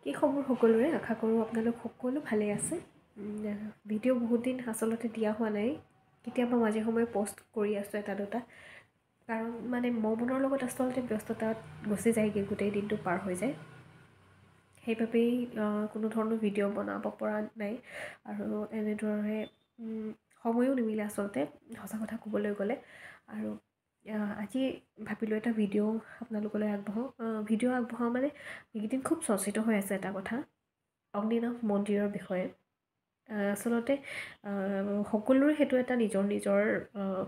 কি খবৰ সকলোৰে? আশা কৰোঁ আপোনালোক সকলো ভালে আছে। ভিডিঅ' বহুত দিন আচলতে দিয়া হোৱা নাই, কেতিয়াবা মাজে সময়ে পষ্ট কৰি আছোঁ এটা দুটা, কাৰণ মানে মনৰ লগত আচলতে ব্যস্ততাত গুচি যায়গৈ, গোটেই দিনটো পাৰ হৈ যায়। সেইবাবেই কোনো ধৰণৰ ভিডিঅ' বনাব পৰা নাই আৰু এনেদৰে সময়ো নিমিলে আচলতে, সঁচা কথা ক'বলৈ গ'লে। আৰু আজি ভাবিলোঁ এটা ভিডিঅ' আপোনালোকলৈ আগবঢ়াওঁ। ভিডিঅ' আগবঢ়াওঁ মানে এইকেইদিন খুব চৰ্চিত হৈ আছে এটা কথা, অগ্নিনাভ মন্দিৰৰ বিষয়ে। আচলতে সকলোৰে সেইটো এটা নিজৰ নিজৰ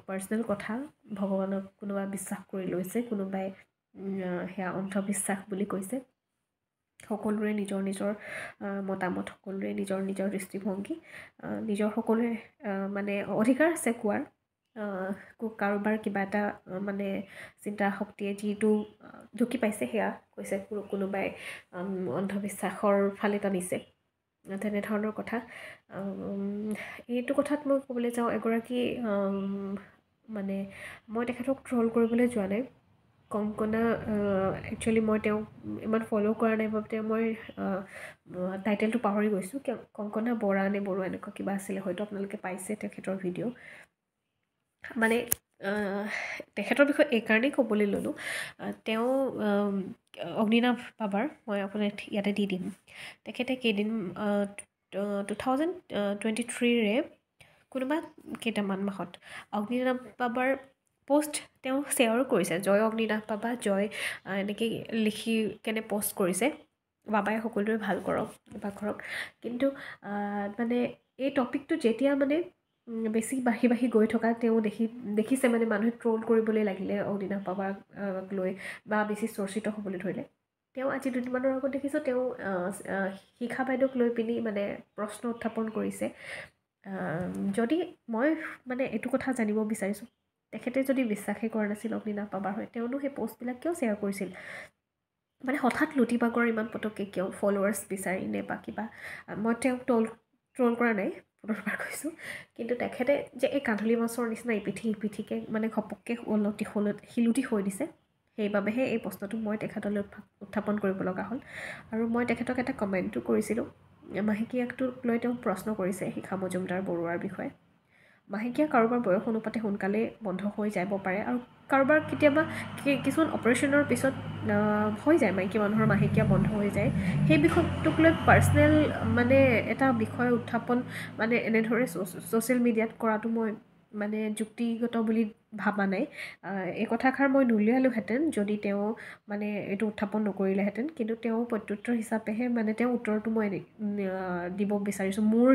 পাৰ্চনেল কথা। ভগৱানক কোনোবাই বিশ্বাস কৰি লৈছে, কোনোবাই সেয়া অন্ধবিশ্বাস বুলি কৈছে। সকলোৰে নিজৰ নিজৰ মতামত, সকলোৰে নিজৰ নিজৰ দৃষ্টিভংগী, নিজৰ সকলোৰে মানে অধিকাৰ আছে কোৱাৰ। কাৰোবাৰ কিবা এটা মানে চিন্তা শক্তিয়ে যিটো ঢুকি পাইছে সেয়া কৈছে, কোনোবাই অন্ধবিশ্বাসৰ ফালে টানিছে, তেনেধৰণৰ কথা। এইটো কথাত মই ক'বলৈ যাওঁ, এগৰাকী মানে মই তেখেতক ট্ৰল কৰিবলৈ যোৱা নাই, কংকনা, একচুৱেলি মই তেওঁক ইমান ফ'ল' কৰা নাই বাবে মই টাইটেলটো পাহৰি গৈছোঁ, কংকনা বৰা নে বৰুৱা এনেকুৱা কিবা আছিলে, হয়তো আপোনালোকে পাইছে তেখেতৰ ভিডিঅ'। মানে তেখেতৰ বিষয়ে এইকাৰণেই ক'বলৈ ল'লোঁ, তেওঁ অগ্নিনাভ বাবাৰ, মই আপোনাক ইয়াতে দি দিম। তেখেতে কেইদিন 2023ৰে কোনোবা কেইটামান মাহত অগ্নিনাভ বাবাৰ পষ্ট তেওঁ শ্বেয়াৰো কৰিছে, জয় অগ্নিনাভ বাবা জয় এনেকৈ লিখি কেনে পষ্ট কৰিছে, বাবাই সকলোৰে ভাল কৰক কিবা কৰক। কিন্তু মানে এই টপিকটো যেতিয়া মানে বেছি বাঢ়ি বাঢ়ি গৈ থকা তেওঁ দেখিছে, মানে মানুহে ট্ৰল কৰিবলৈ লাগিলে অগ্নিনাভ বাবাক লৈ বা বেছি চৰ্চিত হ'বলৈ ধৰিলে। তেওঁ আজি দুদিনমানৰ আগত দেখিছোঁ তেওঁ শিখা বাইদেউক লৈ পিনি মানে প্ৰশ্ন উত্থাপন কৰিছে। যদি মই মানে এইটো কথা জানিব বিচাৰিছোঁ, তেখেতে যদি বিশ্বাসেই কৰা নাছিল অগ্নিনাভ বাবাৰ হৈ, তেওঁনো সেই পষ্টবিলাক কিয় শ্বেয়াৰ কৰিছিল? মানে হঠাৎ লুটি বাগৰ ইমান পটককৈ কিয়, ফ'ল'ৱাৰ্ছ বিচাৰি নে বা কিবা? মই তেওঁক ট্ৰল কৰা নাই, পুনৰবাৰ কৈছোঁ, কিন্তু তেখেতে যে এই কান্ধুলি মাছৰ নিচিনা ইপিঠি সিপিঠিকৈ মানে ঘপককৈ ওলটি শিলুটি হৈ দিছে, সেইবাবেহে এই প্ৰশ্নটো মই তেখেতলৈ উত্থাপন কৰিব লগা হ'ল। আৰু মই তেখেতক এটা কমেণ্টো কৰিছিলোঁ, মাহেকীয়াটোক লৈ তেওঁ প্ৰশ্ন কৰিছে শিখা মজুমদাৰ বৰুৱাৰ বিষয়ে। মাহেকীয়া কাৰোবাৰ বয়স অনুপাতে সোনকালে বন্ধ হৈ যাব পাৰে আৰু কাৰোবাৰ কেতিয়াবা কিছুমান অপাৰেশ্যনৰ পিছত হৈ যায়, মাইকী মানুহৰ মাহেকীয়া বন্ধ হৈ যায়। সেই বিষয়টোক লৈ পাৰ্চনেল মানে এটা বিষয় উত্থাপন মানে এনেদৰে ছ'চিয়েল মিডিয়াত কৰাটো মই মানে যুক্তিগত বুলি ভাবা নাই। এই কথাষাৰ মই নুলিয়ালোহেঁতেন যদি তেওঁ মানে এইটো উত্থাপন নকৰিলেহেঁতেন, কিন্তু তেওঁ প্ৰত্যুত্তৰ হিচাপেহে মানে তেওঁ উত্তৰটো মই দিব বিচাৰিছোঁ। মোৰ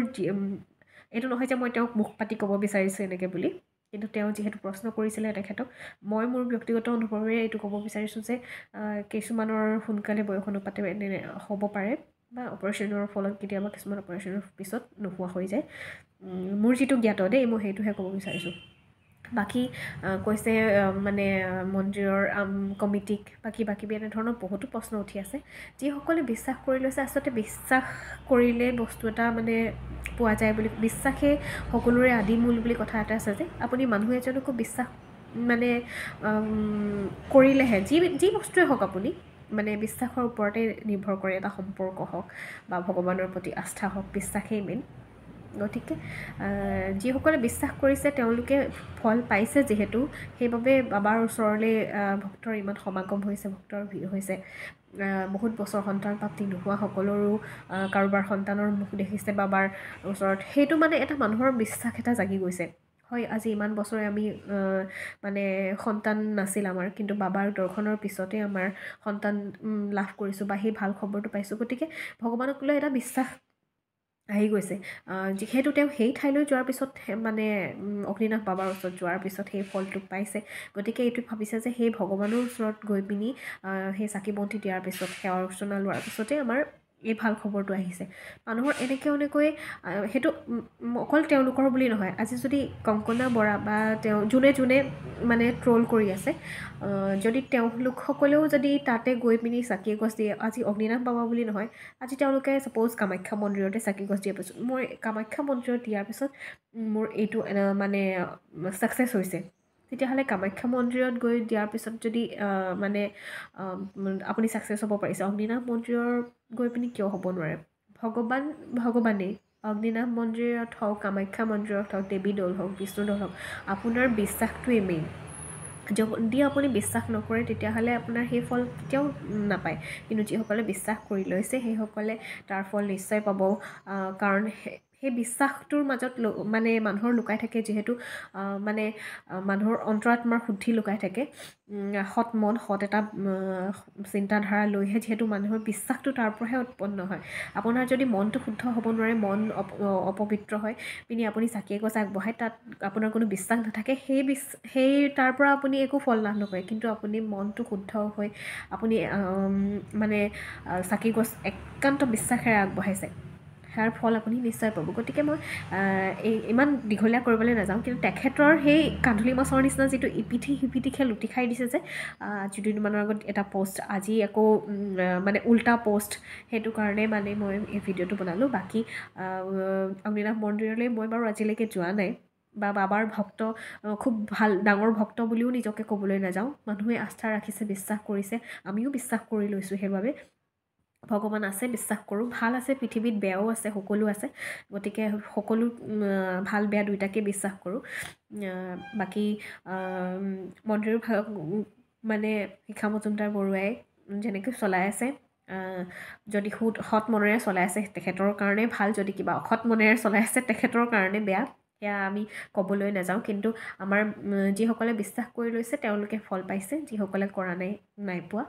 এইটো নহয় যে মই তেওঁক মুখ পাতি ক'ব বিচাৰিছোঁ এনেকৈ বুলি, কিন্তু তেওঁ যিহেতু প্ৰশ্ন কৰিছিলে তেখেতক, মই মোৰ ব্যক্তিগত অনুভৱেৰে এইটো ক'ব বিচাৰিছোঁ যে কিছুমানৰ সোনকালে বয়স অনুপাতে এনে হ'ব পাৰে বা অপাৰেশ্যনৰ ফলত কেতিয়াবা কিছুমান অপাৰেশ্যনৰ পিছত নোহোৱা হৈ যায়। মোৰ যিটো জ্ঞাত দেই, মই সেইটোহে ক'ব বিচাৰিছোঁ। বাকী কৈছে মানে মন্দিৰৰ কমিটিক বা কিবা কিবি এনেধৰণৰ বহুতো প্ৰশ্ন উঠি আছে। যিসকলে বিশ্বাস কৰি লৈছে, আচলতে বিশ্বাস কৰিলে বস্তু এটা মানে পোৱা যায় বুলি, বিশ্বাসেই সকলোৰে আদিমূল বুলি কথা এটা আছে যে আপুনি মানুহ এজনকো বিশ্বাস মানে কৰিলেহে যি যি বস্তুৱে হওক, আপুনি মানে বিশ্বাসৰ ওপৰতে নিৰ্ভৰ কৰে, এটা সম্পৰ্ক হওক বা ভগৱানৰ প্ৰতি আস্থা হওক, বিশ্বাসেই মেইন। গতিকে যিসকলে বিশ্বাস কৰিছে তেওঁলোকে ফল পাইছে যিহেতু, সেইবাবে বাবাৰ ওচৰলৈ ভক্তৰ ইমান সমাগম হৈছে, ভক্তৰ ভিৰ হৈছে। বহুত বছৰ সন্তান প্ৰাপ্তি নোহোৱা সকলৰো কাৰোবাৰ সন্তানৰ মুখ দেখিছে বাবাৰ ওচৰত, সেইটো মানে এটা মানুহৰ বিশ্বাস এটা জাগি গৈছে। হয়, আজি ইমান বছৰে আমি মানে সন্তান নাছিল আমাৰ, কিন্তু বাবাৰ দৰ্শনৰ পিছতে আমাৰ সন্তান লাভ কৰিছোঁ বা সেই ভাল খবৰটো পাইছোঁ। গতিকে ভগৱানক লৈ এটা বিশ্বাস আহি গৈছে। যিহেতু তেওঁ সেই ঠাইলৈ যোৱাৰ পিছত মানে অগ্নিনাভ বাবাৰ ওচৰত যোৱাৰ পিছত সেই ফলটো পাইছে, গতিকে এইটো ভাবিছে যে সেই ভগৱানৰ ওচৰত গৈ পিনি সেই চাকি বন্তি দিয়াৰ পিছত, সেৱা অৰ্চনা লোৱাৰ পিছতে আমাৰ এই ভাল খবৰটো আহিছে। মানুহৰ এনেকৈ এনেকৈ সেইটো অকল তেওঁলোকৰ বুলি নহয়, আজি যদি কংকনা বৰা বা তেওঁ যোনে যোনে মানে ট্ৰল কৰি আছে, যদি তেওঁলোকসকলেও যদি তাতে গৈ পিনি চাকি এগছ দিয়ে, আজি অগ্নিনাভ বাবা বুলি নহয়, আজি তেওঁলোকে ছাপ'জ কামাখ্যা মন্দিৰতে চাকি গছ দিয়াৰ পিছত, মই কামাখ্যা মন্দিৰত দিয়াৰ পিছত মোৰ এইটো মানে ছাকচেছ হৈছে, তেতিয়াহ'লে কামাখ্যা মন্দিৰত গৈ দিয়াৰ পিছত যদি মানে আপুনি ছাকচেছ হ'ব পাৰিছে, অগ্নিনাভ মন্দিৰত গৈ পিনি কিয় হ'ব নোৱাৰে? ভগৱান ভগৱানেই, অগ্নিনাভ মন্দিৰত হওক, কামাখ্যা মন্দিৰত হওক, দেৱী দৌল হওক, বিষ্ণু দৌল হওক, আপোনাৰ বিশ্বাসটোৱেই মেইন। যদি আপুনি বিশ্বাস নকৰে তেতিয়াহ'লে আপোনাৰ সেই ফল কেতিয়াও নাপায়। কিন্তু যিসকলে বিশ্বাস কৰি লৈছে সেইসকলে তাৰ ফল নিশ্চয় পাব। কাৰণ সেই বিশ্বাসটোৰ মাজত মানে মানুহৰ লুকাই থাকে, যিহেতু মানে মানুহৰ অন্তৰাত্মাৰ শুদ্ধি লুকাই থাকে। সৎ মন, সৎ এটা চিন্তাধাৰা লৈহে যিহেতু মানুহৰ বিশ্বাসটো তাৰ পৰাহে উৎপন্ন হয়। আপোনাৰ যদি মনটো শুদ্ধ হ'ব নোৱাৰে, মন অপবিত্ৰ হয় পিনি আপুনি চাকি এগছ আগবঢ়ায়, তাত আপোনাৰ কোনো বিশ্বাস নাথাকে, সেই তাৰ পৰা আপুনি একো ফল লাভ নকৰে। কিন্তু আপুনি মনটো শুদ্ধ হৈ আপুনি মানে চাকি গছ একান্ত বিশ্বাসেৰে আগবঢ়াইছে, সেয়াৰ ফল আপুনি নিশ্চয় পাব। গতিকে মই এই ইমান দীঘলীয়া কৰিবলৈ নাযাওঁ, কিন্তু তেখেতৰ সেই কান্ধুলি মাছৰ নিচিনা যিটো ইপিঠি সিপিঠিকে লুটি খাই দিছে যে, আজি দুদিনমানৰ আগত এটা পষ্ট, আজি আকৌ মানে উল্টা পষ্ট, সেইটো কাৰণে মানে মই এই ভিডিঅ'টো বনালোঁ। বাকী অগ্নিনাভ মন্দিৰলৈ মই বাৰু আজিলৈকে যোৱা নাই, বা বাবাৰ ভক্ত, খুব ভাল ডাঙৰ ভক্ত বুলিও নিজকে ক'বলৈ নাযাওঁ। মানুহে আস্থা ৰাখিছে, বিশ্বাস কৰিছে, আমিও বিশ্বাস কৰি লৈছোঁ। সেইবাবে ভগৱান আছে, বিশ্বাস কৰোঁ। ভাল আছে পৃথিৱীত, বেয়াও আছে, সকলো আছে। গতিকে সকলো ভাল বেয়া দুয়োটাকে বিশ্বাস কৰোঁ। বাকী মন্দিৰৰ মানে শিখা মজুমদাৰ বৰুৱাই যেনেকৈ চলাই আছে, যদি সৎ মনেৰে চলাই আছে তেখেতৰ কাৰণে ভাল, যদি কিবা অসৎ মনেৰে চলাই আছে তেখেতৰ কাৰণে বেয়া, সেয়া আমি ক'বলৈ নাযাওঁ। কিন্তু আমাৰ যিসকলে বিশ্বাস কৰি লৈছে তেওঁলোকে ফল পাইছে, যিসকলে কৰা নাই নাই পোৱা।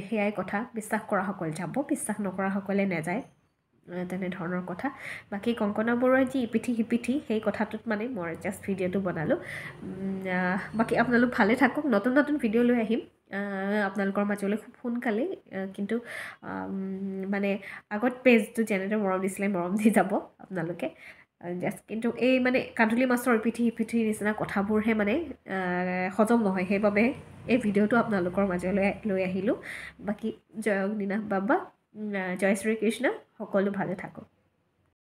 সেয়াই কথা। বিশ্বাস কৰাসকল যাব, বিশ্বাস নকৰাসকলে নাযায়, তেনেধৰণৰ কথা। বাকী কংকনা বৰুৱাৰ যি ইপিঠি সিপিঠি সেই কথাটোত মানে মই জাষ্ট ভিডিঅ'টো বনালোঁ। বাকী আপোনালোক ভালে থাকক, নতুন নতুন ভিডিঅ' লৈ আহিম আপোনালোকৰ মাজলৈ খুব সোনকালেই। কিন্তু মানে আগত পেজটো যেনেদৰে মৰম দিছিলে মৰম দি যাব আপোনালোকে জাষ্ট। কিন্তু এই মানে কান্ধুলি মাছৰ ইপিঠি সিপিঠিৰ নিচিনা কথাবোৰহে মানে হজম নহয়, সেইবাবে এই ভিডিঅ'টো আপোনালোকৰ মাজলৈ লৈ আহিলোঁ। বাকী জয় অগ্নিনাভ বাবা, জয় শ্ৰীকৃষ্ণ, সকলো ভালে থাকক।